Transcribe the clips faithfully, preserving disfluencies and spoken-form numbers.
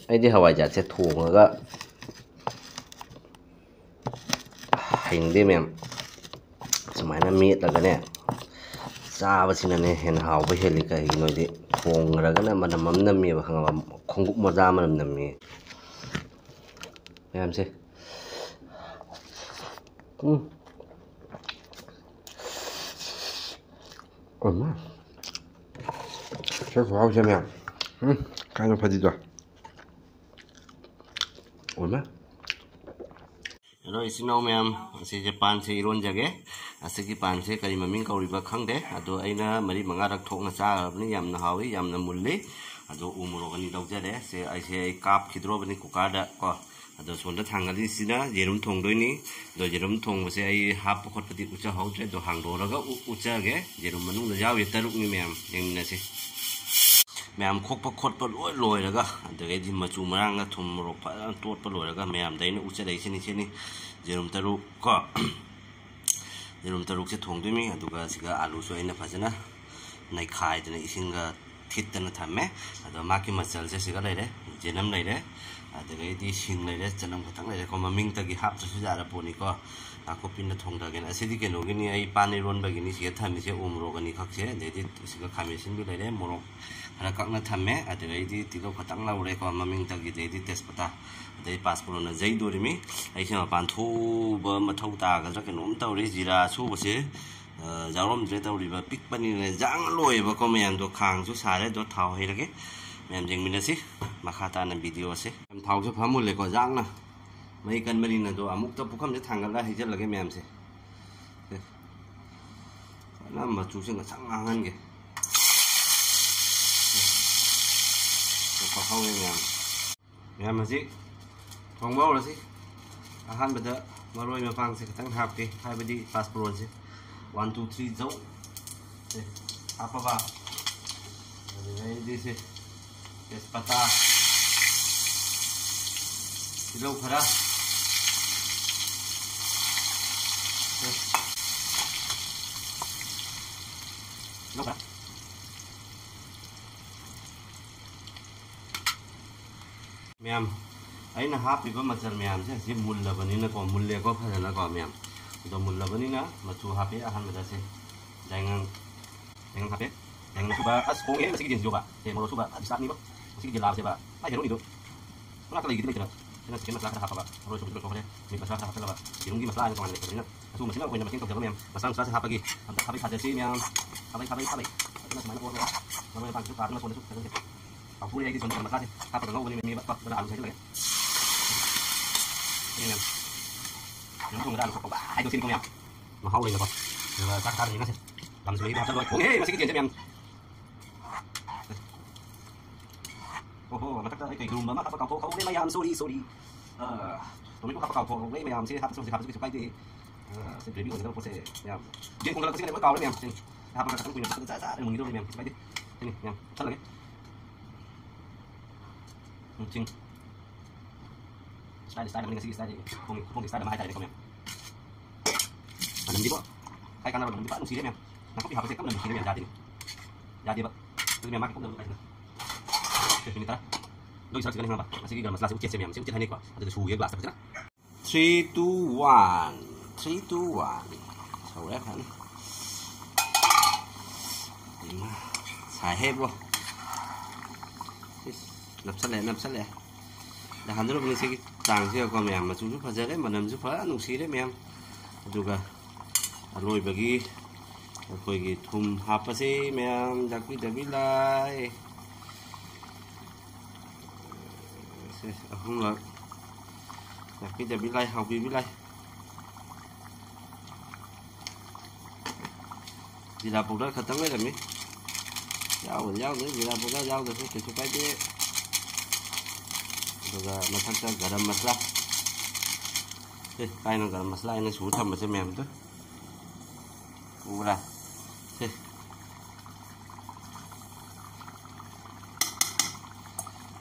ꯑꯩꯗꯤ ꯍꯋꯥꯏꯖꯥꯔꯁꯦ ꯊꯣꯡꯉꯒ ꯍꯩꯅꯗꯦ ꯃꯌꯥꯝ꯫ ꯁꯨꯃꯥꯏꯅ ꯃꯦꯠꯂꯒꯅꯦ ꯆꯥꯕꯁꯤꯅꯅꯦ ꯍꯦꯟꯅ ꯍꯥꯎꯕ ꯍꯦꯜꯂꯤ꯫ ꯀꯩꯒꯤꯅꯣꯗꯤ ꯊꯣꯡꯈ꯭ꯔꯒꯅ ꯃꯅꯝ ꯑꯃ ꯅꯝꯃꯦꯕ, ꯈꯪꯉꯕ? ꯈꯣꯡꯎꯞ ꯃꯣꯖꯥ ꯃꯅꯝ ꯅꯝꯃꯦ ꯃꯌꯥꯝꯁꯦ꯫ ꯎꯝ꯫ ꯑꯣꯏꯃꯥ꯫ ꯁꯤ ꯈꯨꯍꯥꯎꯁꯦ ꯃꯌꯥꯝ꯫ ꯎꯝ, ꯀꯥꯏꯅ ꯐꯗꯤꯗꯣ꯫ ꯑꯣꯏꯃꯥ꯫ ꯍꯜꯂꯣ ꯏꯆꯤꯟ ꯏꯅꯥꯎ ꯃꯌꯥꯝ, ꯑꯁꯤꯁꯦ ꯄꯥꯟꯁꯦ ꯏꯔꯣꯟꯖꯒꯦ꯫ ꯑꯁꯤꯒꯤ ꯄꯥꯟꯁꯦ ꯀꯔꯤ ꯃꯃꯤꯡ ꯀꯧꯔꯤꯕ ꯈꯪꯗꯦ, ꯑꯗꯣ ꯑꯩꯅ ꯃꯔꯤ ꯃꯉꯥꯔꯛ ꯊꯣꯛꯅ ꯆꯥꯈ꯭ꯔꯕꯅꯤ꯫ ꯌꯥꯝꯅ ꯍꯥꯎꯏ, ꯌꯥꯝꯅ ꯃꯨꯜꯂꯤ꯫ ꯑꯗꯣ ꯎ ꯃꯣꯔꯣꯛ ꯑꯅꯤ ꯂꯧꯖꯔꯦ꯫ ꯁꯦ ꯑꯩꯁꯦ ꯑꯩ ꯀꯥꯞꯈꯤꯗ꯭ꯔꯣꯕꯅꯤ ꯀꯨꯀꯔꯗ ꯀꯣ꯫ ꯑꯗꯣ ꯁꯣꯝꯗ ꯊꯥꯡꯒꯠꯂꯤꯁꯤꯅ ꯌꯦꯔꯨꯝ ꯊꯣꯡꯗꯣꯏꯅꯤ꯫ ꯑꯗꯣ ꯌꯦꯔꯨꯝ ꯊꯣꯡꯕꯁꯦ ꯑꯩ ꯍꯥꯞꯄ ꯈꯣꯠꯄꯗꯤ ꯎꯠꯆꯍꯧꯗ꯭ꯔꯦ꯫ ꯑꯗꯣ ꯍꯥꯡꯗꯣꯛꯑꯒ ꯎ-, ꯎꯠꯆꯒꯦ꯫ ꯌꯦꯔꯨꯝ ꯃꯅꯨꯡꯗ ꯌꯥꯎꯔꯤ ꯇꯔꯨꯛꯅꯤ ꯃꯌꯥꯝ, ꯌꯦꯡꯃꯤꯟꯅꯁꯤ꯫ ꯃꯌꯥꯝ ꯈꯣꯛꯄ ꯈꯣꯠꯄ ꯂꯣꯏ ꯂꯣꯏꯔꯒ, ꯑꯗꯨꯗꯒꯤꯗꯤ ꯃꯆꯨ ꯃꯔꯥꯡꯒ ꯊꯨꯝ ꯃꯣꯔꯣꯛ ꯐꯖꯅ ꯇꯣꯠꯄ ꯂꯣꯏꯔꯒ ꯃꯌꯥꯝꯗ ꯑꯩꯅ ꯎꯠꯆꯔꯛꯏꯁꯤꯅꯤ꯫ ꯁꯤꯅꯤ ꯌꯦꯔꯨꯝ ꯇꯔꯨꯛ ꯀꯣ꯫ ꯌꯦꯔꯨꯝ ꯇꯔꯨꯛꯁꯦ ꯊꯣꯡꯗꯣꯏꯅꯤ꯫ ꯑꯗꯨꯒ ꯁꯤꯒ ꯑꯥꯂꯨꯁꯨ ꯑꯩꯅ ꯐꯖꯅ ꯅꯩꯈꯥꯏꯗꯅ ꯏꯁꯤꯡꯒ ꯊꯤꯠꯇꯅ ꯊꯝꯃꯦ꯫ ꯑꯗꯣ ꯃꯥꯒꯤ ꯃꯆꯜꯁꯦ ꯁꯤꯒ ꯂꯩꯔꯦ, ꯌꯦꯅꯝ ꯂꯩꯔꯦ, ꯑꯗꯨꯗꯒꯤꯗꯤ ꯁꯤꯡ ꯂꯩꯔꯦ, ꯆꯅꯝ ꯈꯛꯇꯪ ꯂꯩꯔꯦꯀꯣ꯫ ꯃꯃꯤꯡꯇꯒꯤ ꯍꯥꯞꯇ꯭ꯔꯁꯨ ꯌꯥꯔ ꯄꯣꯠꯅꯤꯀꯣ꯫ ꯅꯥꯀꯨꯞꯄꯤꯅ ꯊꯣꯡꯊꯒꯦꯅ꯫ ꯑꯁꯤꯗꯤ ꯀꯩꯅꯣꯒꯤꯅꯤ, ꯑꯩ ꯄꯥꯟ ꯏꯔꯣꯟꯕꯒꯤꯅꯤ ꯁꯤꯗ ꯊꯝꯃꯤꯁꯦ꯫ ꯎ ꯃꯣꯔꯣꯛ ꯑꯅꯤꯈꯛꯁꯦ, ꯑꯗꯩꯗꯤ ꯁꯤꯒ ꯈꯥꯃꯦꯟ ꯑꯁꯤꯟꯕꯤ ꯂꯩꯔꯦ, ꯃꯣꯔꯣꯛ ꯈꯔ ꯀꯛꯅ ꯊꯝꯃꯦ, ꯑꯗꯨꯗꯒꯤꯗꯤ ꯇꯤꯜꯍꯧ ꯈꯛꯇꯪ ꯂꯧꯔꯦꯀꯣ꯫ ꯃꯃꯤꯡꯇꯒꯤ, ꯑꯗꯩꯗꯤ ꯇꯦꯖꯄꯇꯥ, ꯑꯗꯩ ꯄꯥꯁꯄꯣꯔꯣꯟꯅ ꯌꯩꯗꯣꯔꯤꯃꯤ꯫ ꯑꯩꯁꯦ ꯃꯄꯥꯟ ꯊꯣꯛꯎꯕ ꯃꯊꯧ ꯇꯥꯒꯗ꯭ꯔꯥ ꯀꯩꯅꯣꯝ ꯇꯧꯔꯤ꯫ ꯖꯤꯔꯥ ꯑꯁꯨꯕꯁꯦ ꯑ, ꯌꯥꯎꯔꯝꯗ꯭ꯔꯦ ꯇꯧꯔꯤꯕ꯫ ꯄꯤꯛꯄꯅꯤꯅ ꯌꯥꯡꯅ ꯂꯣꯏꯌꯦꯕꯀꯣ ꯃꯌꯥꯝꯗꯣ꯫ ꯈꯥꯡꯁꯨ ꯁꯥꯔꯦ꯫ ꯑꯗꯣ ꯊꯥꯎ ꯍꯩꯔꯒꯦ꯫ ꯃꯌꯥꯝ ꯌꯦꯡꯃꯤꯟꯅꯁꯤ ꯃꯈꯥ ꯇꯥꯅ ꯚꯤꯗꯤꯑꯣꯁꯦ꯫ ꯊꯥꯎꯁꯦ ꯐꯝꯃꯨꯜꯂꯦꯀꯣ, ꯌꯥꯡꯅ ꯃꯩ ꯀꯟꯕꯅꯤꯅ꯫ ꯑꯗꯣ ꯑꯃꯨꯛꯇ ꯄꯨꯈꯝꯁꯦ ꯊꯥꯡꯒꯠꯂꯒ ꯍꯩꯖꯤꯜꯂꯒꯦ ꯃꯌꯥꯝꯁꯦ꯫ ꯐꯖꯅ ꯃꯆꯨꯁꯦ ꯉꯁꯪ ꯉꯥꯡꯍꯟꯒꯦ꯫ ꯐꯍꯧꯔꯦ ꯃꯌꯥꯝ꯫ ꯃꯌꯥꯝ, ꯍꯧꯖꯤꯛ ꯊꯣꯡꯕ ꯍꯧꯔꯁꯤ꯫ ꯑꯍꯥꯟꯕꯗ ꯃꯔꯣꯏ ꯃꯄꯥꯡꯁꯦ ꯈꯤꯇꯪ ꯍꯥꯞꯀꯦ, ꯍꯥꯏꯕꯗꯤ ꯄꯥꯁꯄꯣꯔꯣꯟꯁꯦ꯫ One, two, three, ꯖꯧ꯫ ꯁꯦ, ꯍꯥꯞꯄꯕ꯫ ꯑꯗꯨꯗꯩꯗꯤ ꯁꯦ, ꯇꯦꯖꯄꯇꯥ, ꯇꯤꯜꯍꯧ ꯈꯔ꯫ ꯁꯦ, ꯇꯤꯜꯍꯧ ꯈꯔ꯫ ꯃꯌꯥꯝ, ꯑꯩꯅ ꯍꯥꯞꯄꯤꯕ ꯃꯆꯜ ꯃꯌꯥꯝꯁꯦ ꯍꯧꯖꯤꯛ ꯃꯨꯜꯂꯕꯅꯤꯅꯀꯣ, ꯃꯨꯜꯂꯦꯀꯣ ꯐꯖꯅꯀꯣ ꯃꯌꯥꯝ꯫ ꯑꯗꯣ ꯃꯨꯜꯂꯕꯅꯤꯅ ꯃꯆꯨ ꯍꯥꯞꯄꯦ꯫ ꯑꯍꯥꯟꯕꯗ ꯁꯦ ꯌꯥꯏꯉꯪ, ꯌꯥꯏꯉꯪ ꯍꯥꯞꯄꯦ꯫ ꯌꯥꯏꯉꯪ ꯑꯁꯨꯕ꯫ ꯑꯁ, ꯍꯣꯡꯉꯦ ꯃꯁꯤꯒꯤ ꯌꯦꯟꯁꯤꯁꯨꯕ꯫ ꯁꯦ ꯃꯣꯔꯣꯛ ꯑꯁꯨꯕ ꯐꯗꯤ ꯁꯥꯠꯅꯤꯕ꯫ ꯃꯁꯤꯒꯤ ꯖꯤꯂꯥꯁꯦꯕ, ꯑꯩ ꯍꯦꯔꯣꯅꯤꯗꯣ ꯃꯅꯥꯛꯇ ꯂꯩꯒꯤꯗꯤ ꯂꯩꯇꯅ꯫ ꯁꯤꯅ ꯆꯤꯀꯟ ꯃꯁꯂꯥ ꯈꯔ ꯍꯥꯞꯄꯕ, ꯃꯔꯣꯏ ꯁꯣꯛ ꯂꯣꯏꯊꯣꯛꯈ꯭ꯔꯦ꯫ ꯃꯤꯠ ꯃꯁꯂꯥ ꯈꯔ ꯍꯥꯞꯆꯜꯂꯕ, ꯌꯦꯔꯨꯝꯒꯤ ꯃꯁꯂꯥ ꯍꯥꯏꯅ ꯇꯣꯉꯥꯟꯅ ꯂꯩꯇꯕꯅꯤꯅ꯫ ꯑꯊꯨꯕ ꯃꯁꯤꯅ ꯑꯣꯏꯅ ꯃꯇꯦꯡ ꯇꯧꯖꯕ ꯃꯌꯥꯝ꯫ ꯃꯁꯂꯥ ꯅꯨꯡꯁꯂꯥꯁꯦ ꯍꯥꯞꯄꯒꯤ ꯑꯝꯇ ꯊꯥꯕꯩ ꯊꯥꯖꯁꯤ ꯃꯌꯥꯝ꯫ ꯊꯥꯕꯩ, ꯊꯥꯕꯩ, ꯊꯥꯕꯩ꯫ ꯐꯖꯅ ꯁꯨꯃꯥꯏꯅ ꯑꯣꯠꯂꯣ꯫ ꯃꯔꯣꯏ ꯃꯄꯥꯡꯁꯤꯁꯨ ꯀꯥꯗꯅ ꯁꯣꯝꯗꯁꯨ ꯐꯖꯅ ꯁꯦ꯫ ꯀꯥꯎꯊꯣꯛꯎꯔꯦ ꯑꯩꯗꯤ ꯁꯣꯝꯗ ꯃꯁꯂꯥꯁꯦ ꯍꯥꯞꯄꯒ ꯉꯧꯕꯅꯤ ꯃꯦꯝꯃꯦꯕ꯫ ꯀꯣ ꯑꯗꯨꯅ ꯑꯂꯨ ꯍꯩꯖꯤꯜꯂꯒꯦ꯫ ꯁꯤ ꯃꯌꯥꯝ꯫ ꯌꯦꯔꯨꯝ ꯊꯣꯡꯕꯗ ꯑꯂꯨ ꯈꯣꯛꯄ ꯍꯥꯏꯗꯣ ꯁꯤꯅꯤꯀꯣ ꯃꯌꯥꯝ꯫ ꯃꯍꯥꯎ ꯂꯩꯕꯀꯣ꯫ ꯑꯗꯨꯒ ꯆꯥꯛ ꯆꯥꯗ꯭ꯔꯤ ꯉꯁꯤ꯫ ꯂꯝꯁꯨ ꯂꯩꯕ ꯍꯥꯞꯆꯜꯂꯣꯏ꯫ ꯊꯣꯡꯉꯦ ꯉꯁꯤꯒꯤ ꯌꯦꯟꯁꯦ ꯃꯌꯥꯝ꯫ ꯑꯣꯍꯣ, ꯃꯊꯛꯇ ꯑꯩ ꯀꯩꯒꯨꯝꯕ ꯑꯃ ꯍꯥꯞꯄ ꯀꯥꯎꯊꯣꯛꯍꯧꯔꯦ ꯃꯌꯥꯝ, sorry, sorry꯫ ꯑ, tomato ꯍꯥꯞꯄ ꯀꯥꯎꯊꯣꯛꯍꯧꯔꯦ ꯃꯌꯥꯝ, ꯁꯤ ꯍꯥꯞꯄꯁꯨ ꯍꯧꯖꯤꯛ ꯍꯥꯞꯄꯁꯨ ꯀꯩꯁꯨ ꯀꯥꯏꯗꯦ꯫ ꯑ, ꯁꯤ gravy ꯑꯣꯏꯒꯗꯕ ꯄꯣꯠꯁꯦ ꯃꯌꯥꯝ꯫ ꯌꯦꯟ ꯊꯣꯡꯒꯠꯂꯛꯄꯁꯤꯒ ꯂꯣꯏ ꯀꯥꯎꯔꯦ ꯃꯌꯥꯝ꯫ ꯁꯤ ꯍꯥꯞꯄꯒ ꯈꯤꯇꯪ ꯀꯨꯏꯅ ꯐꯖꯅ ꯆꯥ ꯆꯥꯅ ꯃꯨꯟꯈꯤꯗꯧꯔꯦ ꯃꯌꯥꯝ, ꯀꯩꯁꯨ ꯀꯥꯏꯗꯦ꯫ ꯁꯤꯅꯤ ꯃꯌꯥꯝ, ꯍꯥꯞꯆꯜꯂꯒꯦ꯫ ꯎꯝ, ꯁꯤꯡ꯫ Style, style ꯑꯃꯅꯤ ꯉꯁꯤꯒꯤ style ꯁꯦ꯫ ꯈꯨꯊꯣꯡꯒꯤ, ꯈꯨꯊꯣꯡꯒꯤ style ꯑꯃ ꯍꯥꯏꯇꯥꯔꯦꯅꯦꯀꯣ ꯃꯌꯥꯝ꯫ ꯃꯅꯝꯗꯤꯀꯣ, ꯀꯥꯏ ꯀꯥꯟꯅꯕ ꯃꯅꯝꯗꯤ ꯐꯖꯅ ꯅꯨꯡꯁꯤꯔꯦ ꯃꯌꯥꯝ꯫ ꯅꯥꯀꯨꯞꯄꯤ ꯍꯥꯞꯄꯁꯦ ꯀꯟꯅ ꯅꯨꯡꯁꯤꯔꯦ ꯃꯌꯥꯝ, ꯌꯥꯗꯦꯅꯦ꯫ ꯌꯥꯗꯦꯕ꯫ ꯑꯗꯨ ꯃꯌꯥꯝ ꯃꯥꯒꯤ ꯀꯨꯞꯅꯕ ꯀꯥꯏꯗꯅ꯫ ꯁꯦ, minute ꯇꯔꯥ꯫ ꯂꯣꯏ ꯁꯔꯛꯁꯤꯒꯅꯤ ꯈꯪꯉꯕ꯫ ꯉꯁꯤꯒꯤ ꯒꯔꯝ ꯃꯁꯂꯥꯁꯦ ꯎꯆꯦꯠꯁꯦ ꯃꯌꯥꯝ, ꯁꯤ ꯎꯆꯦꯠ ꯍꯥꯏꯅꯩꯀꯣ꯫ ꯑꯗꯨꯗ ꯁꯨꯒꯦ glass ꯇ ꯐꯖꯅ꯫ Three, two, one. Three, two, one. ꯁꯧꯔꯦ ꯐꯖꯅ꯫ ꯏꯃꯥ, ꯁꯥꯏꯍꯦ ꯕ꯭ꯔꯣ꯫ ꯏꯁ, ꯅꯞꯁꯜꯂꯦ, ꯅꯞꯁꯜꯂꯦ꯫ ꯅꯍꯥꯟꯗꯨꯅ ꯉꯁꯤꯒꯤ ꯆꯥꯡꯁꯤꯒꯀꯣ ꯃꯌꯥꯝ, ꯃꯆꯨꯁꯨ ꯐꯖꯔꯦ, ꯃꯅꯝꯁꯨ ꯐꯖꯅ ꯅꯨꯡꯁꯤꯔꯦ ꯃꯌꯥꯝ꯫ ꯑꯗꯨꯒ ꯑꯔꯣꯏꯕꯒꯤ ꯑꯩꯈꯣꯏꯒꯤ ꯊꯨꯝ ꯍꯥꯞꯄꯁꯤ ꯃꯌꯥꯝ, ꯌꯥꯛꯄꯤꯗꯕꯤ ꯂꯥꯏ꯫ ꯁꯦ, ꯑꯍꯨꯝꯂꯛ꯫ ꯌꯥꯛꯄꯤꯗꯕꯤ ꯂꯥꯏ, ꯍꯥꯎꯕꯤꯕꯤ ꯂꯥꯏ꯫ ꯖꯤꯔꯥ powder ꯈꯛꯇꯪ ꯂꯩꯔꯝꯃꯤ꯫ ꯌꯥꯎꯕꯗꯤ ꯌꯥꯎꯗ꯭ꯔꯦ, ꯖꯤꯔꯥ powder ꯌꯥꯎꯗ꯭ꯔꯁꯨ ꯀꯩꯁꯨ ꯀꯥꯏꯗꯦ꯫ ꯑꯗꯨꯒ ꯃꯊꯛꯇ ꯒꯔꯝ ꯃꯁꯂꯥ꯫ ꯑꯦ, ꯀꯥꯏꯅ ꯒꯔꯝ ꯃꯁꯂꯥ ꯑꯩꯅ ꯁꯨ ꯊꯝꯕꯁꯦ ꯃꯌꯥꯝꯗꯣ ꯎꯕ꯭ꯔꯥ? ꯑꯦ,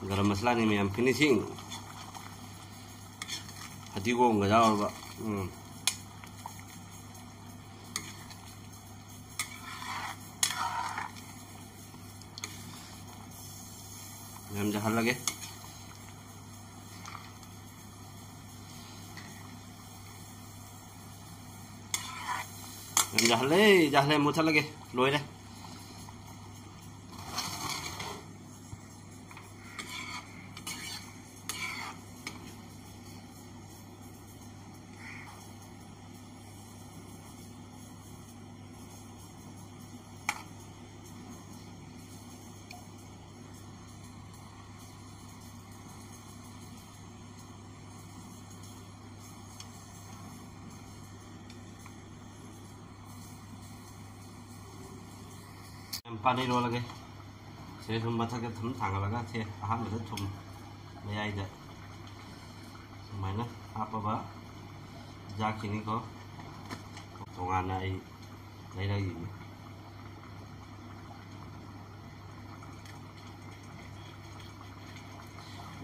ꯒꯔꯝ ꯃꯁꯂꯥꯅꯤ ꯃꯌꯥꯝ, finishing꯫ ꯐꯗꯤꯒꯣꯝꯒ ꯌꯥꯎꯔꯕ꯫ ꯎꯝ꯫ ꯌꯥꯝꯖꯍꯜꯂꯒꯦ꯫ ꯌꯥꯍꯜꯂꯦ, ꯌꯥꯍꯜꯂꯦ, ꯃꯨꯠꯊꯠꯂꯒꯦ꯫ ꯂꯣꯏꯔꯦ꯫ ꯌꯥꯝ ꯄꯥꯅ ꯏꯔꯣꯜꯂꯒꯦ꯫ ꯁꯦ ꯁꯨꯝ ꯃꯊꯛꯇ ꯊꯨꯝ ꯊꯥꯡꯒꯠꯂꯒ ꯁꯦ ꯑꯍꯥꯟꯕꯗ ꯊꯨꯝ ꯃꯌꯥꯏꯗ ꯁꯨꯃꯥꯏꯅ ꯍꯥꯞꯄꯕ ꯌꯥꯈꯤꯅꯤꯀꯣ꯫ ꯇꯣꯉꯥꯟꯅ ꯑꯩ ꯂꯩꯔꯛꯏꯅꯤ꯫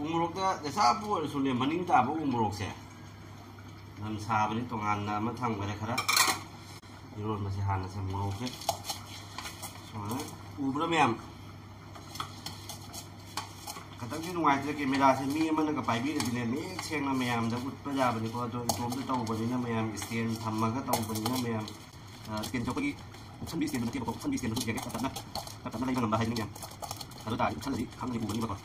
ꯎ ꯃꯣꯔꯣꯛꯇ ꯗꯁꯥꯕꯨ ꯑꯣꯏꯔꯁꯨꯅꯦ, ꯃꯅꯤꯡ ꯇꯥꯕ ꯎ ꯃꯣꯔꯣꯛꯁꯦ ꯌꯥꯝ ꯁꯥꯕꯅꯤ꯫ ꯇꯣꯉꯥꯟꯅ ꯑꯃ ꯊꯝꯈꯔꯦ ꯈꯔ꯫ ꯏꯔꯣꯟꯕꯁꯦ ꯍꯥꯟꯅꯁꯦ ꯃꯣꯔꯣꯛꯁꯦ ꯁꯨꯃꯥꯏꯅ ꯎꯕ꯭ꯔꯥ ꯃꯌꯥꯝ? ꯈꯇꯪꯗꯤ ꯅꯨꯡꯉꯥꯏꯇ꯭ꯔꯦ, ꯀꯦꯃꯦꯔꯥꯁꯦ ꯃꯤ ꯑꯃꯅꯒ ꯄꯥꯏꯕꯤꯔꯗꯤꯅꯦ, ꯃꯌꯦꯛ ꯁꯦꯡꯅ ꯃꯌꯥꯝꯗ ꯎꯠꯄ ꯌꯥꯕꯅꯤꯀꯣ꯫ ꯑꯗꯣ ꯏꯇꯣꯝꯇ ꯇꯧꯕꯅꯤꯅ ꯃꯌꯥꯝ stand ꯊꯝꯃꯒ ꯇꯧꯕꯅꯤꯅ ꯃꯌꯥꯝ, ꯑ, standꯁꯨ ꯑꯩꯈꯣꯏꯒꯤ ꯎꯞꯁꯟꯕꯤ standꯗꯨ ꯅꯠꯇꯦꯕꯀꯣ, ꯎꯞꯁꯟꯕꯤ standꯗꯨꯁꯨ ꯌꯦꯡꯉꯦ, ꯇꯞ ꯇꯞꯅ, ꯇꯞ ꯇꯞꯅ ꯂꯩꯕ ꯉꯝꯕ ꯍꯥꯏꯗꯨꯅꯤ ꯃꯌꯥꯝ꯫ ꯑꯗꯨ ꯇꯥꯔꯗꯤ ꯎꯞꯁꯜꯂꯗꯤ ꯈꯪꯒꯅꯤ, ꯎꯒꯅꯤꯕꯀꯣ꯫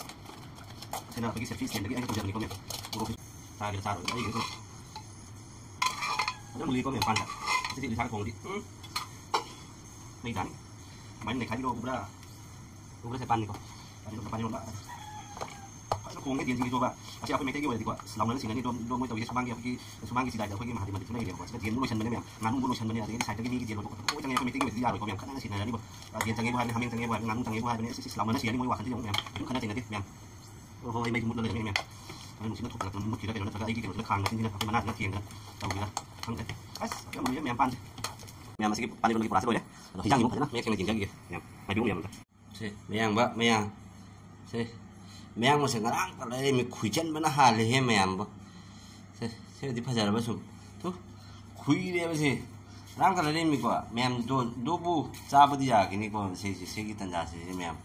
ꯁꯤꯅ ꯑꯩꯈꯣꯏꯒꯤ selfie standꯗꯒꯤ ꯑꯩꯅ ꯇꯧꯖꯕꯅꯤꯀꯣ ꯃꯌꯥꯝ꯫ ꯃꯣꯔꯣꯛꯁꯦ ꯆꯥꯒꯦꯔꯥ ꯆꯥꯔꯣꯏ ꯑꯩꯒꯤꯗꯤ꯫ ꯐꯖꯅ ꯃꯨꯜꯂꯤꯀꯣ ꯃꯌꯥꯝ ꯄꯥꯟꯁꯦ꯫ ꯁꯤꯗꯤ ꯏꯟꯁꯥꯡ ꯊꯣꯡꯉꯗꯤ, ꯎꯝ꯫ ꯃꯩ ꯇꯥꯅꯤ꯫ ꯁꯨꯃꯥꯏꯅ ꯅꯩꯈꯥꯏꯕꯤꯔꯣ, ꯎꯕ꯭ꯔꯥ? ꯎꯕ꯭ꯔꯥ ꯁꯦ ꯄꯥꯟꯅꯤꯀꯣ꯫ ꯄꯥꯟ ꯏꯔꯣꯟꯕ, ꯄꯥꯟ ꯏꯔꯣꯟꯕ꯫ ꯐꯖꯅ ꯈꯣꯡꯉꯦ ꯌꯦꯟꯁꯤꯡꯁꯤꯁꯨꯕ꯫ ꯑꯁꯤ ꯑꯩꯈꯣꯏ ꯃꯩꯇꯩꯒꯤ ꯑꯣꯏꯔꯗꯤꯀꯣ, ꯑꯁ, ꯂꯥꯎꯅꯅ ꯁꯤꯟꯅꯅꯤ꯫ ꯑꯗꯣ, ꯑꯗꯣ ꯃꯣꯏ ꯇꯧꯔꯤꯁꯦ ꯁꯨꯃꯥꯡꯒꯤ, ꯑꯩꯈꯣꯏꯒꯤ ꯁꯨꯃꯥꯡꯒꯤ ꯆꯤꯗꯥꯏꯗ ꯑꯩꯈꯣꯏꯒꯤ ꯃꯍꯥꯗꯦꯕ ꯃꯟꯗꯤꯔꯁꯨ ꯂꯩꯔꯦꯕꯀꯣ꯫ ꯁꯤꯗ ꯌꯦꯟꯕꯨ ꯂꯣꯏꯁꯟꯕꯅꯦ ꯃꯌꯥꯝ, ꯉꯥꯅꯨꯕꯨ ꯂꯣꯏꯁꯟꯕꯅꯦ, ꯑꯗꯒꯤ ꯁꯥꯏꯠꯇꯒꯤ ꯃꯤꯒꯤ ꯌꯦꯟ ꯂꯣꯏꯕ ꯈꯣꯠꯄ ꯂꯣꯏ ꯆꯪꯉꯦ꯫ ꯑꯩꯈꯣꯏ ꯃꯩꯇꯩꯒꯤ ꯑꯣꯏꯔꯗꯤ ꯌꯥꯔꯣꯏꯀꯣ ꯃꯌꯥꯝ, ꯈꯠꯅꯅ ꯁꯤꯟꯅꯔꯅꯤꯕ꯫ ꯑ, ꯌꯦꯟ ꯆꯪꯉꯦꯕꯨ ꯍꯥꯏꯕꯅꯤ, ꯍꯥꯃꯦꯡ ꯆꯪꯉꯦꯕꯨ ꯍꯥꯏꯕꯅꯤ, ꯉꯥꯅꯨ ꯆꯪꯉꯦꯕꯨ ꯍꯥꯏꯕꯅꯤ, ꯑꯁ, ꯑꯁ, ꯂꯥꯎꯅꯅ ꯁꯤꯔꯅꯤ ꯃꯣꯏ ꯋꯥꯈꯜꯗ ꯌꯦꯡꯉꯨ ꯃꯌꯥꯝ꯫ ꯀꯩꯝ ꯈꯠꯅ ꯆꯩꯅꯗꯦ ꯃꯌꯥꯝ꯫ ꯑꯣ ꯍꯣꯏ, ꯃꯩꯁꯨ ꯃꯨꯠꯂ ꯂꯩꯔꯝꯃꯦ ꯃꯌꯥꯝ꯫ ꯃꯩ ꯅꯨꯡꯁꯤꯠꯅ ꯊꯣꯛꯄꯗ ꯃꯨꯠꯈꯤꯔ ꯀꯩꯅꯣ, ꯅꯠꯇ꯭ꯔꯒ ꯑꯩꯒꯤ ꯀꯩꯅꯣꯁꯤꯅ ꯈꯥꯡ ꯃꯆꯤꯟꯁꯤꯅ ꯑꯩꯈꯣꯏ ꯃꯅꯥꯁꯤꯅ ꯊꯦꯡꯗꯅ ꯇꯧꯔꯤꯔ ꯈꯪꯗꯦ꯫ ꯑꯁ, ꯌꯥꯝ ꯂꯨꯏꯌꯦ ꯃꯌꯥꯝ ꯄꯥꯟꯁꯦ꯫ ꯃꯌꯥꯝ ꯑꯁꯤꯒꯤ ꯄꯥꯟ ꯏꯔꯣꯟꯕꯒꯤ ꯄꯨꯔꯥꯁꯦ ꯂꯣꯏꯔꯦ꯫ ꯑꯗꯣ ꯍꯤꯟꯖꯥꯡꯒꯤ ꯑꯃꯨꯛ ꯐꯖꯅ ꯃꯌꯦꯛ ꯁꯦꯡꯅ ꯌꯦꯡꯖꯈꯤꯒꯦ ꯃꯌꯥꯝ꯫ ꯃꯥꯏꯕꯤꯒꯨꯝꯕ ꯌꯥꯝ ꯑꯝꯇ꯫ ꯁꯦ, ꯃꯌꯥꯡꯕ, ꯃꯌꯥꯡ꯫ ꯁꯦ, ꯃꯌꯥꯡꯕꯁꯦ ꯉꯔꯥꯡ ꯄꯜꯂꯛꯏ ꯃꯤ ꯈꯨꯏꯖꯟꯕꯅ ꯍꯥꯜꯂꯦꯍꯦ ꯃꯌꯥꯝꯕ꯫ ꯁꯦ, ꯁꯤꯃꯗꯤ ꯐꯖꯔꯕ ꯁꯨꯝ꯫ ꯇꯨ, ꯈꯨꯏꯔꯦꯕ ꯁꯤ꯫ ꯉꯔꯥꯡ ꯀꯜꯂꯛꯏ ꯃꯤꯀꯣ꯫ ꯃꯌꯥꯝ ꯗꯣ-, ꯗꯣꯕꯨ ꯆꯥꯕꯗꯤ ꯌꯥꯈꯤꯅꯤꯀꯣ ꯁꯤꯁꯦ, ꯁꯤꯒꯤ ꯇꯟꯖꯥꯁꯤꯗꯤ ꯃꯌꯥꯝ꯫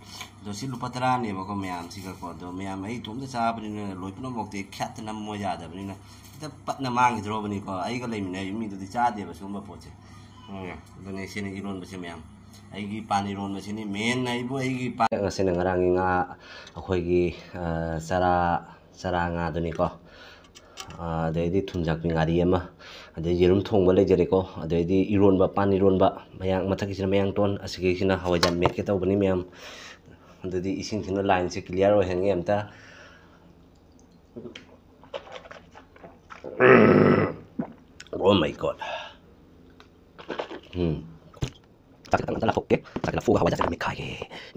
ꯑꯗꯣ ꯁꯤ ꯂꯨꯄꯥ ꯇꯔꯥꯅꯦꯕꯀꯣ ꯃꯌꯥꯝꯁꯤꯒꯀꯣ꯫ ꯑꯗꯣ ꯃꯌꯥꯝ ꯑꯩ ꯏꯇꯣꯝꯇ ꯆꯥꯕꯅꯤꯅ ꯂꯣꯏ ꯄꯨꯝꯅꯃꯛꯇꯤ ꯈꯦꯠꯇꯅ ꯃꯣꯏ ꯌꯥꯗꯕꯅꯤꯅ ꯍꯦꯛꯇ ꯄꯠꯅ ꯃꯥꯡꯈꯤꯗ꯭ꯔꯣꯕꯅꯤꯀꯣ꯫ ꯑꯩꯒ ꯂꯩꯃꯤꯟꯅꯔꯤꯕ ꯃꯤꯗꯨꯗꯤ ꯆꯥꯗꯦꯕ ꯁꯤꯒꯨꯝꯕ ꯄꯣꯠꯁꯦ꯫ ꯎꯝ, ꯑꯗꯨꯅꯦ ꯁꯤꯅ ꯏꯔꯣꯟꯕꯁꯦ ꯃꯌꯥꯝ꯫ ꯑꯩꯒꯤ ꯄꯥꯟ ꯏꯔꯣꯟꯕꯁꯤꯅꯤ ꯃꯦꯟ ꯍꯥꯏꯕꯨ ꯑꯩꯒꯤ ꯄꯥꯟ꯫ ꯉꯁꯤꯅ ꯉꯔꯥꯡꯒꯤ ꯉꯥ, ꯑꯩꯈꯣꯏꯒꯤ, ꯑ, ꯆꯔꯥ, ꯆꯔꯥ ꯉꯥꯗꯨꯅꯤꯀꯣ꯫ ꯑ, ꯑꯗꯩꯗꯤ ꯊꯨꯝꯖꯥꯛꯄꯤ ꯉꯥꯔꯤ ꯑꯃ, ꯑꯗꯩ ꯌꯦꯔꯨꯝ ꯊꯣꯡꯕ ꯂꯩꯖꯔꯦꯀꯣ꯫ ꯑꯗꯩꯗꯤ ꯏꯔꯣꯟꯕ, ꯄꯥꯟ ꯏꯔꯣꯟꯕ, ꯃꯌꯥꯡ, ꯃꯊꯛꯀꯤꯁꯤꯅ ꯃꯌꯥꯡꯇꯣꯟ, ꯑꯁꯤꯒꯤꯁꯤꯅ ꯍꯋꯥꯏꯖꯥꯔ ꯃꯦꯠꯀꯦ ꯇꯧꯕꯅꯤ ꯃꯌꯥꯝ꯫ ꯑꯗꯨꯗꯤ ꯏꯁꯤꯡꯁꯤꯅ ꯂꯥꯏꯟꯁꯦ ꯀ꯭ꯂꯤꯌꯥꯔ ꯑꯣꯏꯍꯟꯒꯦ ꯑꯝꯇ꯫ Oh my God. ꯎꯝ꯫ ꯆꯥꯛꯁꯦ ꯈꯤꯇꯪ ꯑꯝꯇ ꯂꯧꯊꯣꯛꯀꯦ꯫ ꯆꯥꯛꯁꯦ ꯂꯧꯊꯣꯛꯑꯒ ꯍꯋꯥꯏꯖꯥꯔꯁꯦ ꯃꯦꯠꯈꯥꯏꯒꯦ꯫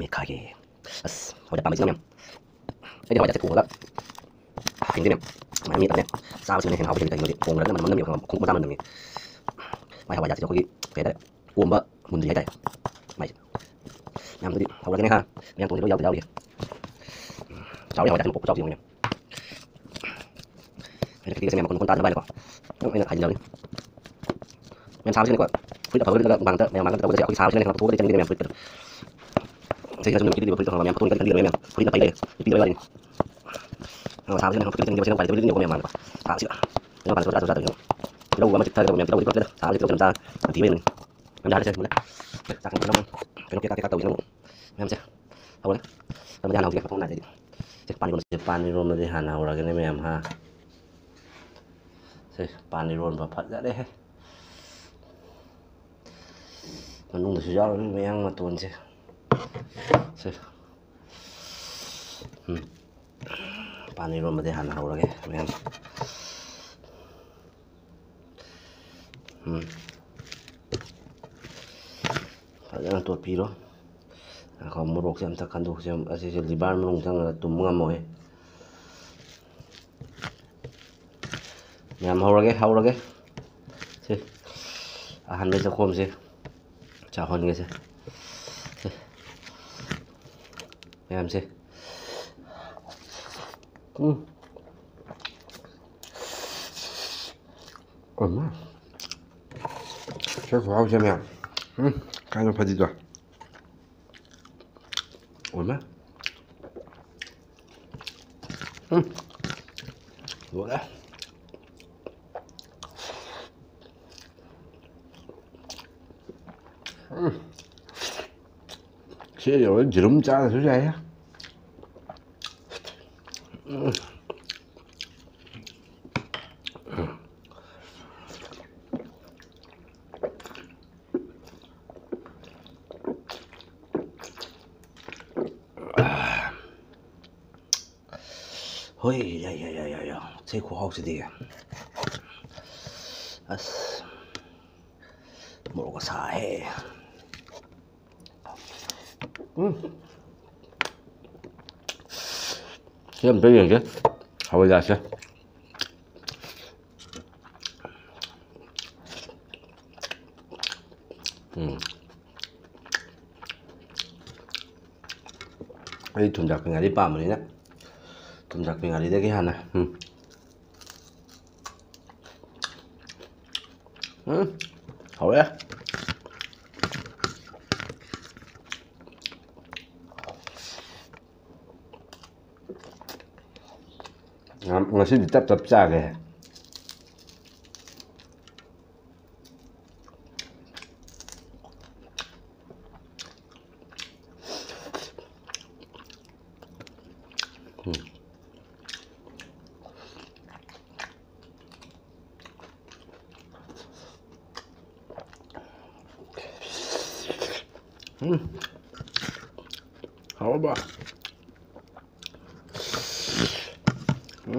ꯃꯦꯠꯈꯥꯏꯒꯦ꯫ ꯑꯁ, ꯍꯋꯥꯏꯖꯥꯔ ꯄꯥꯝꯕꯁꯤꯅ ꯃꯌꯥꯝ꯫ ꯑꯩꯗꯤ ꯍꯋꯥꯏꯖꯥꯔꯁꯦ ꯊꯣꯡꯉꯒ ꯍꯤꯡꯗꯣꯏꯅꯦ꯫ ꯁꯨꯃꯥꯏꯅ ꯃꯦꯠꯂꯒꯅꯦ ꯆꯥꯕꯁꯤꯅ ꯍꯦꯟꯅ ꯍꯥꯎꯕ ꯍꯦꯜꯂꯤ꯫ ꯀꯩꯒꯤꯅꯣꯗꯤ ꯊꯣꯡꯈ꯭ꯔꯒꯅ ꯃꯅꯝ ꯅꯝꯃꯦꯕ, ꯈꯪꯉꯕ? ꯃꯈꯣꯡ ꯃꯆꯥ ꯃꯅꯝ ꯅꯝꯃꯦ꯫ ꯃꯥꯏ ꯍꯋꯥꯏꯖꯥꯔꯁꯤꯗꯤ ꯑꯩꯈꯣꯏꯒꯤ ꯀꯩ ꯍꯥꯏꯇꯥꯔꯦ? ꯑꯣꯝꯕ ꯃꯨꯟꯗ꯭ꯔꯤ ꯍꯥꯏꯇꯥꯔꯦ꯫ ꯃꯥꯏꯁꯦ꯫ ꯃꯌꯥꯝꯗꯨꯗꯤ ꯍꯧꯔꯒꯅꯦ ꯍꯥ꯫ ꯃꯌꯥꯡ ꯇꯣꯟꯁꯤꯗ ꯂꯣꯏ ꯌꯥꯎꯗ ꯌꯥꯎꯔꯤꯌꯦ꯫ ꯆꯥꯎꯔꯦ ꯍꯋꯥꯏꯖꯥꯔꯁꯦ ꯃꯀꯨꯞ ꯈꯨꯆꯥꯎꯁꯦ ꯌꯦꯡꯉꯨꯅꯦ꯫ ꯍꯥꯏꯗꯤ ꯀꯩꯀꯩ ꯃꯌꯥꯝ ꯃꯈꯨꯟ ꯃꯈꯨꯟ ꯇꯥꯗꯅꯕ ꯍꯥꯏꯅꯀꯣ꯫ ꯑꯗꯨꯝ ꯑꯩꯅ ꯍꯥꯏꯖꯤꯟꯖꯕꯅꯤ꯫ ꯃꯌꯥꯝ ꯁꯥꯕꯁꯤꯅꯀꯣ꯫ ꯐꯨꯔꯤꯠ ꯑꯐꯕ ꯂꯤꯠꯂꯒ ꯃꯥꯡꯗ, ꯃꯌꯥꯝ ꯃꯥꯡꯗ ꯇꯧꯕꯗꯗꯤ ꯑꯩꯈꯣꯏ ꯁꯥꯕꯁꯤꯅ ꯍꯦꯟꯅ ꯄꯣꯛꯄꯗꯤ ꯆꯪꯗꯦ ꯃꯌꯥꯝ ꯐꯨꯔꯤꯠꯇ꯫ ꯆꯍꯤ ꯈꯔꯁꯨ ꯅꯨꯃꯤꯠꯀꯤꯗꯤ ꯐꯨꯔꯤꯠ ꯈꯪꯕ ꯃꯌꯥꯝ ꯐꯣꯇꯣ ꯈꯤꯇꯪ ꯈꯤꯇꯪ ꯃꯌꯥꯝ ꯐꯨꯔꯤꯠꯅ ꯄꯩ ꯂꯩꯔꯦ꯫ ꯅꯨꯄꯤꯗ ꯋꯥꯔꯤꯅꯤ꯫ ꯑꯗꯣ ꯁꯥꯕꯁꯤꯅ ꯍꯦꯟꯅ ꯄꯣꯛꯄꯗꯤ ꯆꯪꯗꯦ ꯃꯌꯥꯝ ꯐꯨꯔꯤꯠꯅ ꯄꯩ ꯂꯩꯔꯦ꯫ ꯁꯥꯕꯁꯤꯗ꯫ ꯀꯩꯅꯣ ꯄꯥꯟ ꯁꯣꯗꯥ ꯁꯣꯗꯥ ꯇꯧꯔꯤꯁꯤꯅ꯫ ꯇꯤꯜꯍꯧ ꯑꯃ ꯆꯤꯛꯊꯔꯒ ꯃꯌꯥꯝ ꯇꯤꯜꯍꯧꯗꯤ ꯄꯨꯂꯞ ꯅꯠꯇꯦꯗ꯫ ꯁꯥꯕꯁꯤꯗ ꯇꯤꯜꯍꯧ ꯌꯥꯝ ꯆꯥ-, ꯌꯥꯝ ꯊꯤꯕ ꯍꯦꯟꯕꯅꯤ꯫ ꯃꯌꯥꯝ ꯆꯥꯔꯁꯦ ꯃꯨꯜꯂꯦ꯫ ꯆꯥꯛ ꯀꯩꯅꯣ ꯀꯩꯀꯥ ꯀꯩꯀꯥ ꯇꯧꯁꯤꯅ ꯑꯃꯨꯛ ꯃꯌꯥꯝꯁꯦ ꯍꯧꯔꯦ꯫ ꯑꯃꯗꯤ ꯍꯥꯟꯅ ꯍꯧꯖꯤꯛ ꯃꯊꯣꯡ ꯅꯥꯏꯗꯦ꯫ ꯁꯦ, ꯄꯥꯟ ꯏꯔꯣꯟꯕꯁꯦ, ꯄꯥꯟ ꯏꯔꯣꯟꯕꯗꯤ ꯍꯥꯟꯅ ꯍꯧꯔꯒꯦꯅꯦ ꯃꯌꯥꯝ, ꯍꯥ꯫ ꯁꯦ, ꯄꯥꯟ ꯏꯔꯣꯟꯕ ꯐꯖꯔꯦꯍꯦ꯫ ꯃꯅꯨꯡꯗꯁꯨ ꯌꯥꯎꯔꯅꯤ ꯃꯌꯥꯡ ꯃꯇꯣꯟꯁꯦ꯫ ꯁꯦ꯫ ꯎꯝ꯫ ꯄꯥꯟ ꯏꯔꯣꯟꯕꯗꯤ ꯍꯥꯟꯅ ꯍꯧꯔꯒꯦ ꯃꯌꯥꯝ꯫ ꯎꯝ꯫ ꯐꯖꯅ ꯇꯣꯠꯄꯤꯔꯣ꯫ ꯉꯥꯏꯈꯣ, ꯃꯣꯔꯣꯛꯁꯦ ꯑꯝꯇ ꯈꯟꯗꯣꯛꯁꯦ꯫ ꯑꯁꯤꯁꯦ liver ꯃꯅꯨꯡ ꯆꯪꯉꯒ ꯇꯨꯝꯕ ꯉꯝꯃꯣꯏ꯫ ꯃꯌꯥꯝ ꯍꯧꯔꯒꯦ, ꯍꯧꯔꯒꯦ꯫ ꯁꯦ, ꯑꯍꯥꯟꯕ ꯆꯥꯛꯈꯣꯝꯁꯦ ꯆꯥꯎꯍꯟꯒꯦꯁꯦ꯫ ꯁꯦ, ꯃꯌꯥꯝꯁꯦ꯫ ꯎꯝ꯫ ꯑꯣꯏꯃꯥ꯫ ꯁꯦ, ꯈꯨꯍꯥꯎꯁꯦ ꯃꯌꯥꯝ꯫ ꯎꯝ, ꯀꯥꯏꯅ ꯐꯗꯤꯗꯣ꯫ ꯑꯣꯏꯃꯥ꯫ ꯎꯝ꯫ ꯂꯣꯏꯔꯦ꯫ ꯁꯤ ꯌꯧꯔ ꯌꯦꯔꯨꯝ ꯆꯥꯔꯁꯨ ꯌꯥꯏ꯫ ꯍꯣꯏ, ꯌꯥꯏ, ꯌꯥꯏ, ꯌꯥꯏ, ꯌꯥꯏ, ꯌꯥꯏ꯫ ꯁꯤ ꯈꯨꯍꯥꯎꯁꯤꯗꯤ꯫ ꯑꯁ, ꯃꯣꯔꯣꯛꯀ ꯁꯥꯍꯦ꯫ ꯎꯝ꯫ ꯁꯤ ꯑꯝꯇ ꯌꯦꯡꯒꯦ, ꯍꯋꯥꯏꯖꯥꯔꯁꯦ꯫ ꯎꯝ꯫ ꯑꯩ ꯊꯨꯝꯖꯥꯛꯄꯤ ꯉꯥꯔꯤ ꯄꯥꯝꯕꯅꯤꯅ, ꯊꯨꯝꯖꯥꯛꯄꯤ ꯉꯥꯔꯤꯗꯒꯤ ꯍꯥꯟꯅ, ꯎꯝ꯫ ꯎꯝ, ꯍꯥꯎꯔꯦ꯫ ꯉ-, ꯉꯁꯤꯗꯤ ꯇꯞ ꯇꯞ ꯆꯥꯒꯦ꯫ ꯎꯝ꯫ ꯎꯝ꯫ ꯍꯥꯎꯔꯕ? ꯎꯝ꯫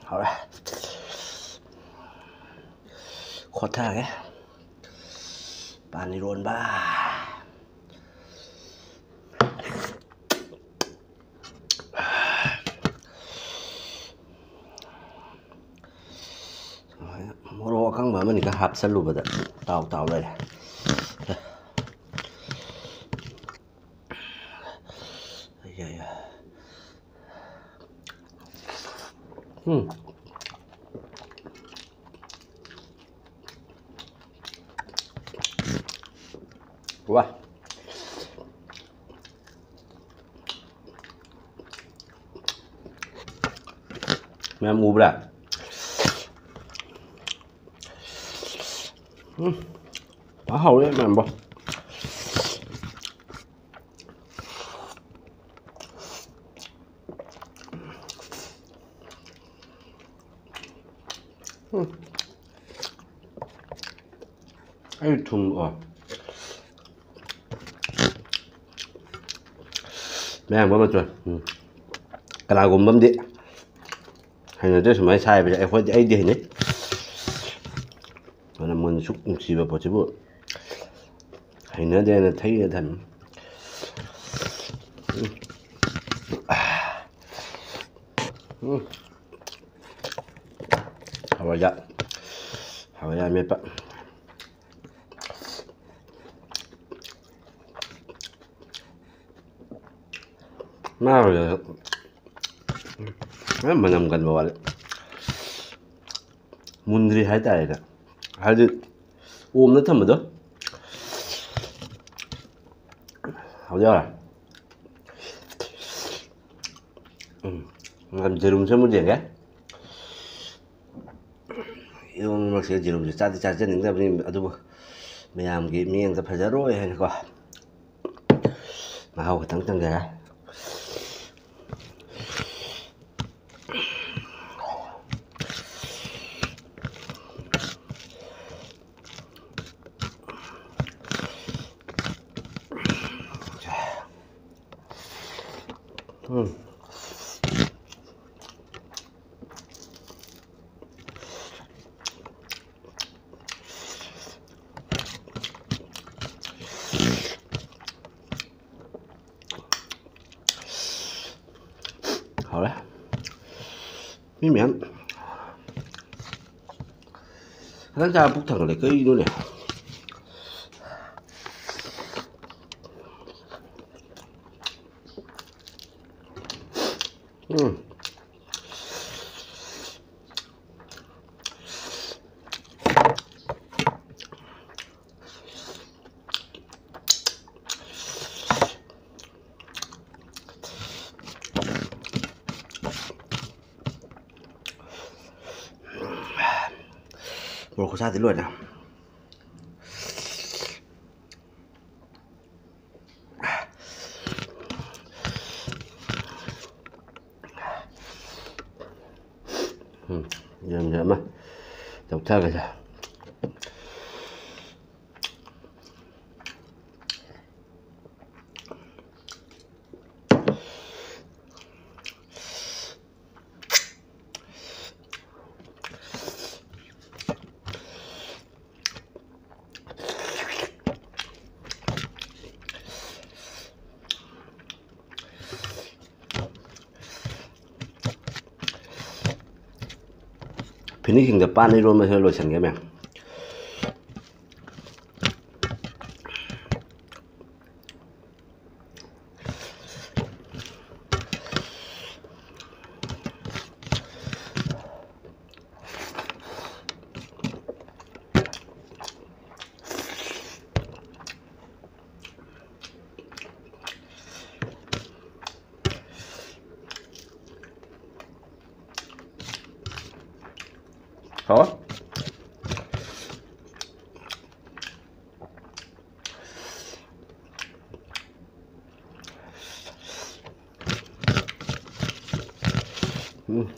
ꯍꯥꯎꯔꯦ꯫ ꯈꯣꯊꯔꯒꯦ꯫ ꯄꯥꯟ ꯏꯔꯣꯟꯕ꯫ ꯃꯣꯔꯣꯛ ꯑꯀꯪꯕ ꯑꯃꯅꯤꯒ ꯍꯥꯞꯆꯜꯂꯨꯕꯗ ꯇꯥꯎ ꯇꯥꯎ ꯂꯩꯔꯦ꯫ ꯎꯝ꯫ ꯋꯥ꯫ ꯃꯌꯥꯝ ꯎꯕ꯭ꯔꯥ? ꯎꯝ꯫ ꯐꯥ ꯍꯥꯎꯔꯦ ꯃꯌꯥꯝꯕ꯫ ꯎꯝ꯫ ꯑꯩ ꯊꯨꯝ, ꯑꯣ꯫ ꯃꯌꯥꯝꯕ ꯃꯆꯣꯏ꯫ ꯎꯝ꯫ ꯀꯅꯥꯒꯨꯝꯕ ꯑꯃꯗꯤ ꯍꯩꯅꯗꯦ ꯁꯨꯃꯥꯏꯅ ꯁꯥꯏꯕꯁꯦ꯫ ꯑꯩꯈꯣꯏꯗꯤ, ꯑꯩꯗꯤ ꯍꯩꯅꯩ꯫ ꯃꯅꯝ ꯃꯅꯝ ꯁꯨꯛ ꯅꯨꯡꯁꯤꯕ ꯄꯣꯠꯁꯤꯕꯨ ꯍꯩꯅꯗꯦꯅ ꯊꯩꯅ ꯊꯝꯃꯤ꯫ ꯎꯝ꯫ ꯎꯝ꯫ ꯍꯋꯥꯏꯖꯥꯔ, ꯍꯋꯥꯏꯖꯥꯔ ꯃꯦꯠꯄ꯫ ꯃꯥ ꯍꯧꯖꯤꯛ ꯃꯅꯝ ꯀꯟꯕ ꯋꯥꯠꯂꯦ꯫ ꯃꯨꯟꯗ꯭ꯔꯤ ꯍꯥꯏꯇꯥꯔꯦꯅꯦ꯫ ꯍꯥꯏꯗꯤ ꯑꯣꯝꯅ ꯊꯝꯕꯗꯣ꯫ ꯍꯧꯖꯤꯛ ꯌꯥꯔꯦ꯫ ꯎꯝ꯫ ꯌꯦꯔꯨꯝꯁꯦ ꯑꯃꯨꯛ ꯌꯦꯡꯒꯦ꯫ ꯏꯔꯣꯟꯕ ꯃꯔꯛꯁꯤꯗ ꯌꯦꯔꯨꯝꯁꯦ ꯆꯥꯗꯤ ꯆꯥꯖꯅꯤꯡꯗꯕꯅꯤ, ꯑꯗꯨꯕꯨ ꯃꯌꯥꯝꯒꯤ ꯃꯤꯠꯌꯦꯡꯗ ꯐꯖꯔꯣꯏ ꯍꯥꯏꯅꯀꯣ꯫ ꯃꯍꯥꯎ ꯈꯤꯇꯪ ꯇꯪꯖꯔꯦ꯫ ꯎꯝ꯫ ꯍꯥꯎꯔꯦ꯫ ꯃꯤ ꯃꯌꯥꯝ ꯈꯤꯇꯪ ꯆꯥꯔ ꯄꯨꯛ ꯊꯟꯒꯠꯂꯦ꯫ ꯀꯩꯅꯣꯅꯦ? ꯎꯝ꯫ ꯃꯣꯔꯣꯛ ꯈꯨꯁꯥꯗꯤ ꯂꯣꯏꯔꯦ꯫ ꯎꯝ, ꯌꯦꯔꯨꯝꯁꯦ ꯑꯃ ꯂꯧꯊꯈ꯭ꯔꯁꯦ꯫ Finishingꯗ ꯄꯥꯟ ꯏꯔꯣꯟꯕꯁꯤꯅ ꯂꯣꯏꯁꯤꯟꯒꯦ ꯃꯌꯥꯝ꯫ ꯍꯥꯎꯋꯦ꯫ ꯎꯝ꯫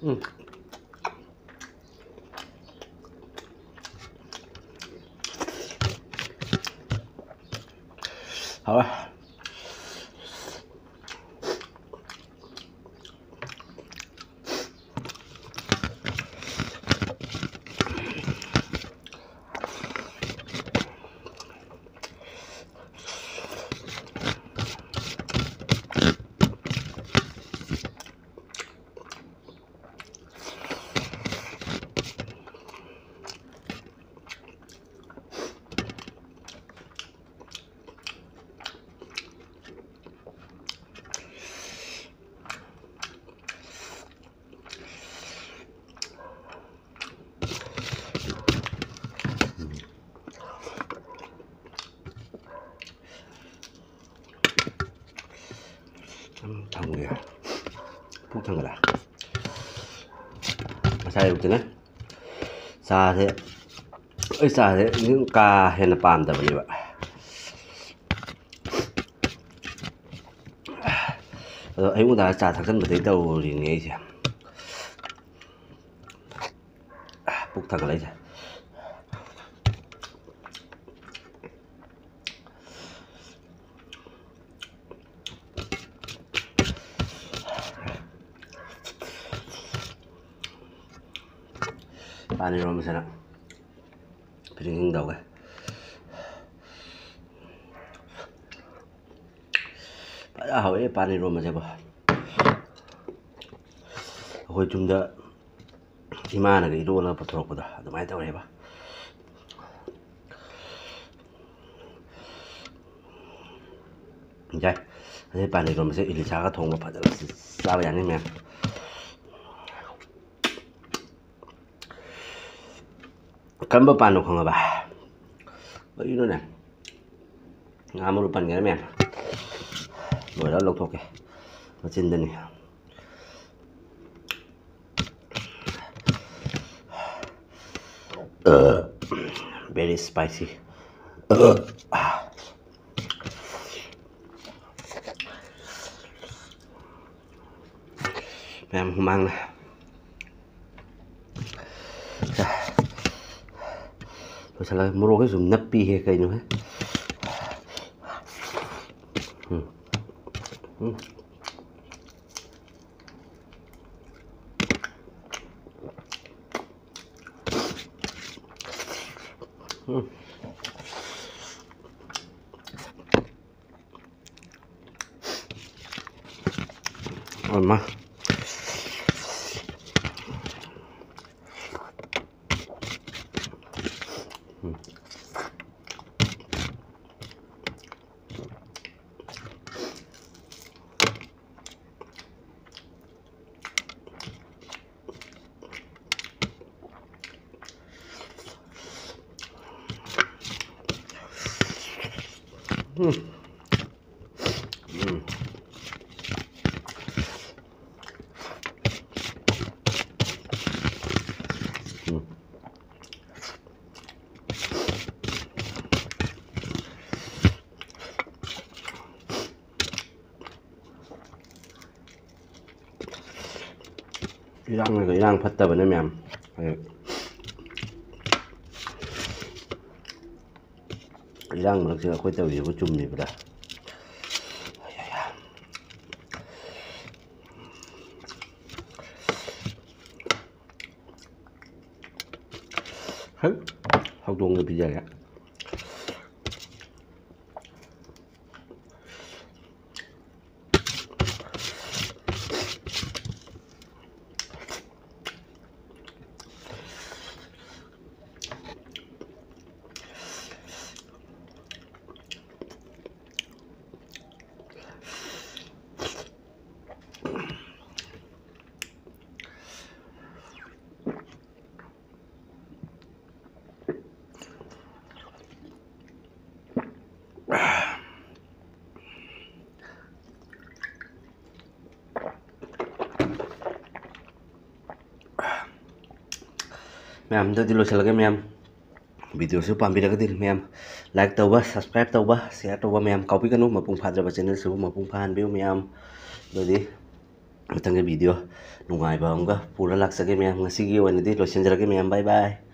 ꯎꯝ꯫ ꯍꯥꯎꯔꯦ꯫ ꯎꯝ, ꯊꯝꯒꯦ꯫ ꯄꯨꯛ ꯊꯟꯒꯠꯂꯦ꯫ ꯉꯁꯥꯏ ꯑꯌꯨꯛꯇꯅ ꯆꯥꯁꯦ, ꯑꯩ ꯆꯥꯁꯦ ꯑꯗꯨꯝ ꯀꯥ ꯍꯦꯟꯅ ꯄꯥꯝꯗꯕꯅꯦꯕ꯫ ꯑꯗꯣ ꯑꯌꯨꯛ ꯉꯟꯇꯥ ꯆꯥ ꯊꯛꯆꯟꯕꯗꯒꯤ ꯇꯧꯔꯤꯅꯦ ꯑꯩꯁꯦ꯫ ꯄꯨꯛ ꯊꯥꯒꯠꯂꯛꯏꯁꯦ꯫ ꯄꯥꯟ ꯏꯔꯣꯟꯕꯁꯤꯅ finishing ꯇꯧꯒꯦ꯫ ꯐꯖ ꯍꯥꯎꯋꯦ ꯄꯥꯟ ꯏꯔꯣꯟꯕꯁꯦꯀꯣ꯫ ꯑꯩꯈꯣꯏ ꯌꯨꯝꯗ ꯏꯃꯥꯅꯒ ꯏꯔꯣꯜꯂꯒ ꯄꯨꯊꯣꯔꯛꯄꯗꯣ ꯑꯗꯨꯃꯥꯏꯅ ꯇꯧꯔꯦꯕ꯫ ꯌꯥꯏ꯫ ꯑꯗꯩ ꯄꯥꯟ ꯏꯔꯣꯟꯕꯁꯦ ꯏꯂꯤꯁꯥꯒ ꯊꯣꯡꯕ ꯐꯖꯅ ꯆꯥꯕ ꯌꯥꯅꯤ ꯃꯌꯥꯝ꯫ ꯀꯔꯝꯕ ꯄꯥꯟꯅꯣ ꯈꯪꯉꯕ? ꯀꯔꯤꯅꯣꯅꯦ? ꯉꯥ ꯃꯔꯨ ꯄꯟꯒꯦꯔꯥ ꯃꯌꯥꯝ? ꯂꯣꯏꯔꯒ ꯂꯧꯊꯣꯛꯀꯦ꯫ ꯃꯆꯤꯟꯗꯅꯤ꯫ Very spicy꯫ ꯃꯌꯥꯝ ꯍꯨꯃꯥꯡꯅ ꯂꯣꯏꯁꯤꯜꯂꯒ ꯃꯣꯔꯣꯛꯁꯦ ꯁꯨꯝ ꯅꯞꯄꯤꯍꯦ ꯀꯩꯅꯣꯍꯦ꯫ ꯎꯝ꯫ ꯎꯝ꯫ ꯎꯝ꯫ ꯑꯣꯏꯃꯥ꯫ ꯎꯝ꯫ ꯎꯝ꯫ ꯎꯝ꯫ ꯏꯔꯥꯡꯅꯒ ꯏꯔꯥꯡ ꯐꯠꯇꯕꯅꯦ ꯃꯌꯥꯝ꯫ ꯑꯗꯨ ꯏꯔꯥꯡ ꯃꯔꯛꯁꯤꯗ ꯑꯩꯈꯣꯏ ꯇꯧꯔꯤꯁꯤꯕꯨ ꯆꯨꯝꯃꯤꯕ꯭ꯔꯥ? ꯍꯩ, ꯍꯧꯗꯣꯡꯗ ꯄꯤꯖꯔꯦ꯫ ꯃꯌꯥꯝꯗꯗꯤ ꯂꯣꯏꯁꯤꯜꯂꯒꯦ ꯃꯌꯥꯝ꯫ ꯚꯤꯗꯤꯑꯣꯁꯨ ꯄꯥꯝꯕꯤꯔꯒꯗꯤ ꯃꯌꯥꯝ like ꯇꯧꯕ, subscribe ꯇꯧꯕ, share ꯇꯧꯕ ꯃꯌꯥꯝ ꯀꯥꯎꯕꯤꯒꯅꯨ꯫ ꯃꯄꯨꯡ ꯐꯥꯗ꯭ꯔꯕ channelꯁꯤꯕꯨ ꯃꯄꯨꯡ ꯐꯥꯍꯟꯕꯤꯌꯨ ꯃꯌꯥꯝ꯫ ꯑꯗꯨꯗꯤ ꯃꯊꯪꯒꯤ ꯚꯤꯗꯤꯑꯣ ꯅꯨꯡꯉꯥꯏꯕ ꯑꯃꯒ ꯄꯨꯔ ꯂꯥꯛꯆꯒꯦ ꯃꯌꯥꯝ꯫ ꯉꯁꯤꯒꯤ ꯑꯣꯏꯅꯗꯤ ꯂꯣꯏꯁꯤꯟꯖꯔꯒꯦ ꯃꯌꯥꯝ꯫ Bye bye꯫